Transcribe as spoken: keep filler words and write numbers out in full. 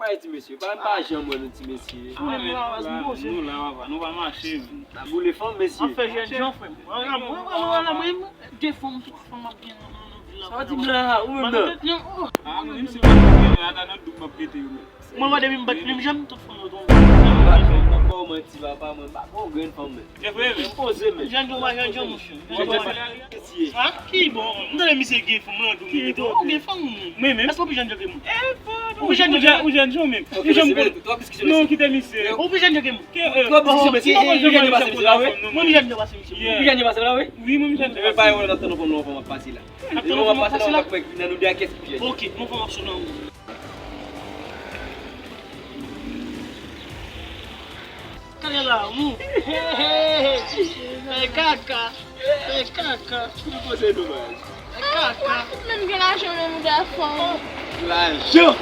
Ay, ti mesye, pa, pa janm wè nou, ti mesye. Ah, men, nou la, papa, nou pa mache, men. N a boule fanm, mesye. An fè jèn jan, frè m. Mwen, mwen, mwen, mwen, mwen, gen fanm, twa fanm ap gen nan, nan, nan vil la. Sa w di m la, ou menm nan? Ah, mwen menm si m pa t gen, ata nan doub m ap rete yo menm. Mwen, mwen, depi m bat plim, janm tout fanm yo tonbe. M pa t fanm, m pa ba w manti, papa, mwen, m pa gen yon grenn fanm, men. Se vre, men. M poze, men. Jèn jan, jèn jan, monchè. Jèn jan. Ha? Ki bon? M tande misye gen fanm, mwen, dou, men, ou gen fanm, ou menm? Èske ou pi jèn jan ke mwen? Ou pi jèn jan ke mwen? Ou jèn jan, men. Ou jèn jan, men. Non, kite misye. Ou pi jèn jan ke mwen? Ki, eh, ou pi jèn jan pase misye la, wi. Mwen pi jèn jan pase misye. Ou pi jèn jan pase la, wi. Wi, mwen pi jèn jan pase. Mwen pa yon lòt tan nou konn yon fanm ap pase la. Depi yon fanm ap pase la, ou pa kwè nan nou de a kiyès ki pi jèn. Ok, yon fanm ap sou nan ou. Kale la, mou. Fè kaka. Fè kaka. Ki poze domaj. Fè kaka. Ou menm gen lajan nan mouda fanm. Lajan.